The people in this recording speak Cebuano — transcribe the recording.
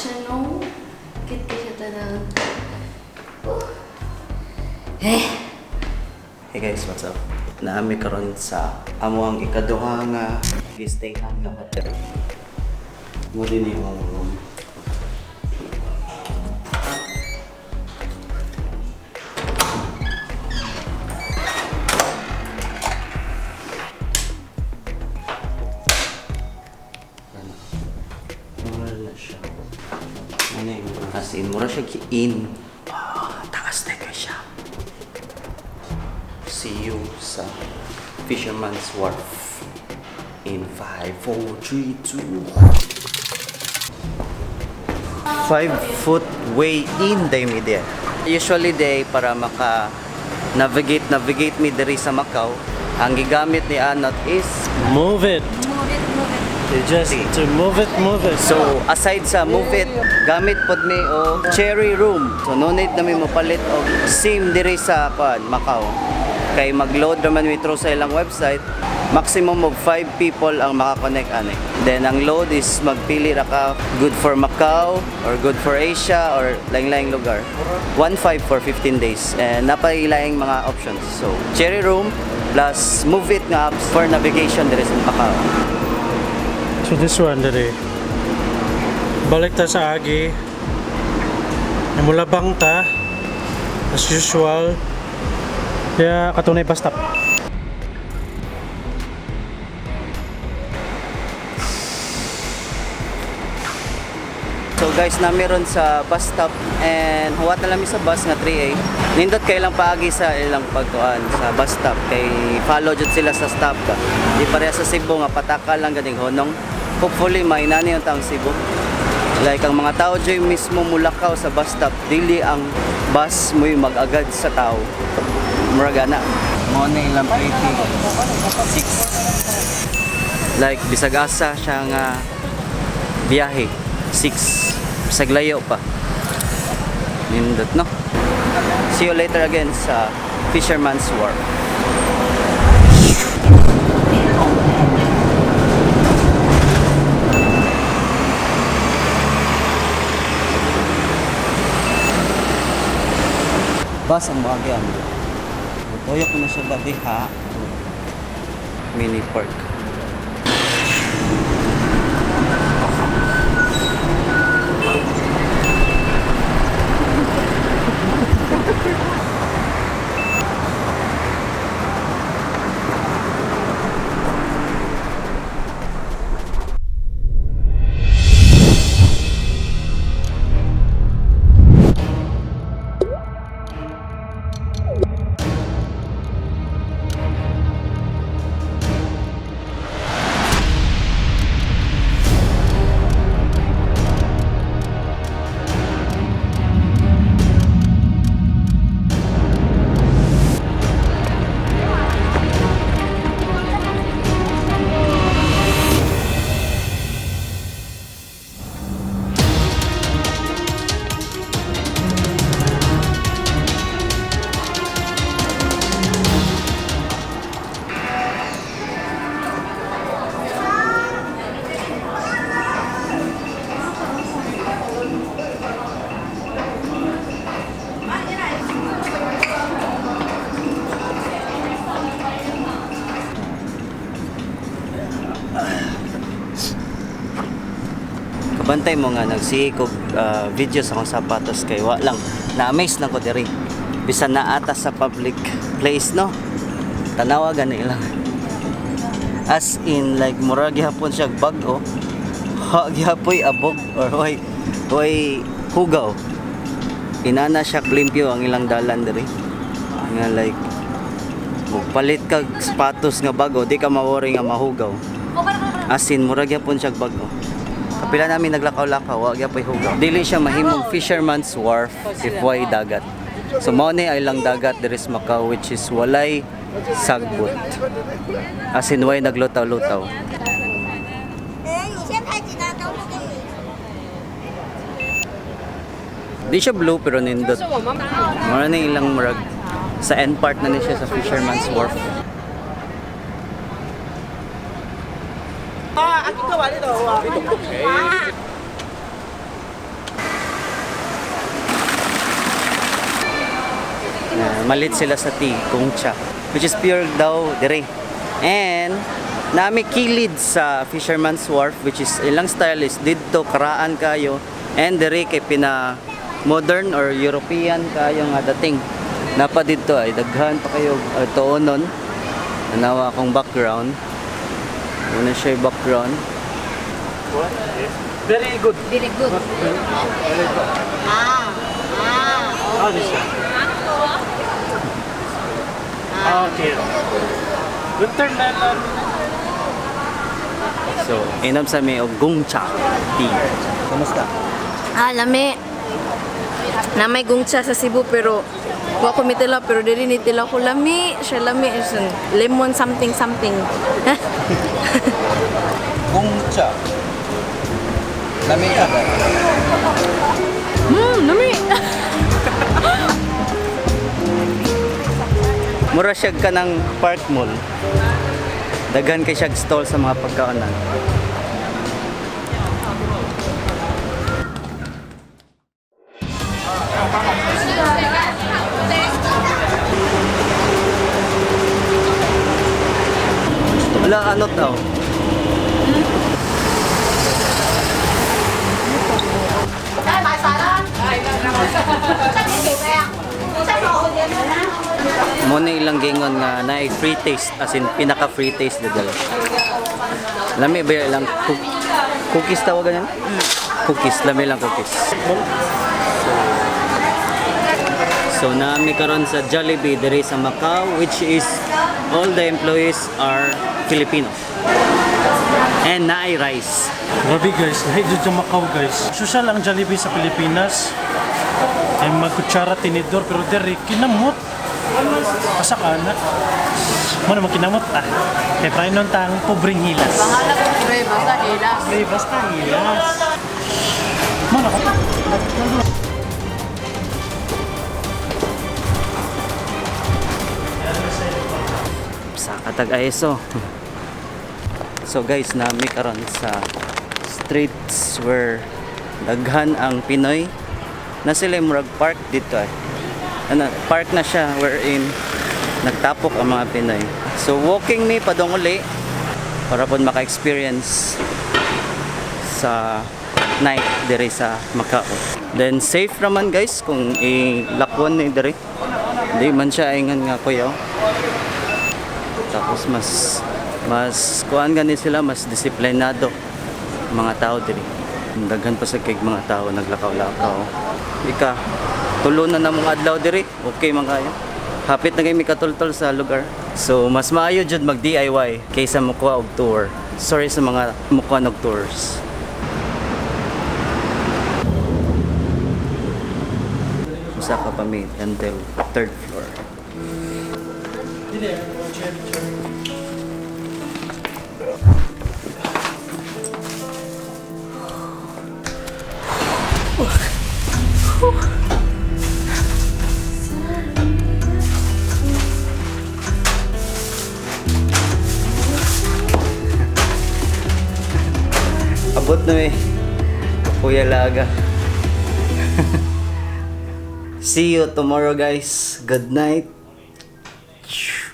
siya, no? Cute kay siya tanan. Oh. Eh! Hey guys, what's up? Naami karon sa amo ang ikaduha nga gistayhan nga hotel. Mo din yung among room. Ano? Mura na siya. Ano yung as in, mura siya ki-in. Ah, taas na kay siya. See you sa Fisherman's Wharf in 5, 4, 3, 2. 5-foot way in day mi there. Usually day para maka navigate navigate mi diri sa Macau. Ang gigamit ni Anot is Move it. Move it, move it. You just to move it, move it. So, aside sa Move It, gamit pod mi og Cherry Room. So, no need na mi mopalit og SIM diri sa kuan, Macau. Kay mag-load naman mi through sa ilang website, maximum of 5 people ang makakonect ani. Then ang load is magpili ra ka good for Macau or good for Asia or laing-laing lugar. 1.5 for 15 days. And napailaing mga options. So, Cherry Room plus Move It nga apps for navigation diri sa Macau. So this one dere. Balik ta sa agi. Namulabang ta as usual. Kaya katunay bus stop. So guys, nami ron sa bus stop and huwat na lang mi sa bus nga 3A. Nindot kay lang paagi sa ilang pagkuan sa bus stop kay follow jud sila sa stop ba. Di pareha sa Cebu nga pataka lang ganing honong. Hopefully mainani ang taong Cebu. Like ang mga tao dyan mismo mulakaw sa bus stop, dili ang bus mo'y mag-agad sa tao. Murag ana. Mo na ilang rating. 6. Like bisag asa siya nga biyahe. 6. Bisag layo pa. Nindot, no? See you later again sa Fisherman's Wharf. Bus ang bagyan. Tuyok ko na siya dati ha. Mini park. Kabantay mo nga nagsige kog video sa akong sapatos kay wa lang na-amaze lang ko diri. Bisan naa ta sa public place, no. Tanawa gani lang. As in like mura gihapon siya bag-o. Wa gihapoy abog or way way hugaw. Inana siya limpyo ang ilang dalan diri. Nga like palit kag sapatos nga bago, di ka ma-worry nga mahugaw. As in, mura gyapon siya bag-o. Kapila namin naglakaw-lakaw, wa gyapoy hugaw. Dili siya mahimong Fisherman's Wharf if way dagat. So mao ni ay lang dagat diri sa Macau which is walay sagbot. As in, way naglutaw-lutaw. 哎，你先拍几张，等我给你。 Di siya blue pero nindot. Mura ni ilang murag sa end part na ni siya sa Fisherman's Wharf. Malit sila sa tea, 贡茶, which is pure daw dire. And nami kilid sa Fisherman's Wharf, which is ilang style is didto karaan kayo and dire kay pina modern or European kayo nga dating. Napa didto ay daghan pa kayo tuonon. Nanawa akong background. Una siya yung background. Very good. Very good. Ah, this one. Ah, okay. Winter na lang. So, inom sa may og 贡茶 tea. Kamusta? Ah, lami. Na may 贡茶 sa Cebu pero wa ko mitila pero diri ni tila ko lami siya, lami. Lemon something something. 贡茶. Lami ka ba? Lami. Mura siya ka ng park mall. Daghan kay siya stall sa mga pagkaonan. Wala, ano daw? Mo na ilang gingon nga naay free taste, as in pinaka free taste na dala. Lami ba yung ilang cookies tawagan yan? Cookies, lami lang cookies. So naami karon sa Jollibee diri sa Macau, which is all the employees are Filipino. And naay rice. Grabe guys, lahi jud sa Macau, guys. Social ang Jollibee sa Pilipinas. Ay magkutsara, tinidor, pero diri kinamot. Pasak ana. Mo naman kinamot ah. Kay prayo nun tang pobreng hilas. Bahala ko pre, basta hilas. Pre, basta hilas. Mo na ko. Sa katag ISO. So guys, nami karon sa streets where daghan ang Pinoy. Na sila yung murag park dito eh. Ano, park na siya wherein nagtapok ang mga Pinoy. So walking mi padong uli para pod maka-experience sa night dire sa Macau. Then safe raman guys kung ilakwon ni dire. Di man siya ingan nga kuyaw. Tapos mas mas kuan gani sila, mas disiplinado mga tao diri. Daghan pa sa kay mga tao naglakaw-lakaw. Ika, tulo na namong adlaw diri. Okay man kayo. Hapit na kay mikatultol sa lugar. So mas maayo jud mag DIY kaysa mokuha og tour. Sorry sa mga mukuha og tours. Usa ka pa mi until third floor. Dili, chair, chair. Abot na eh. Kuya Laga. See you tomorrow, guys. Good night.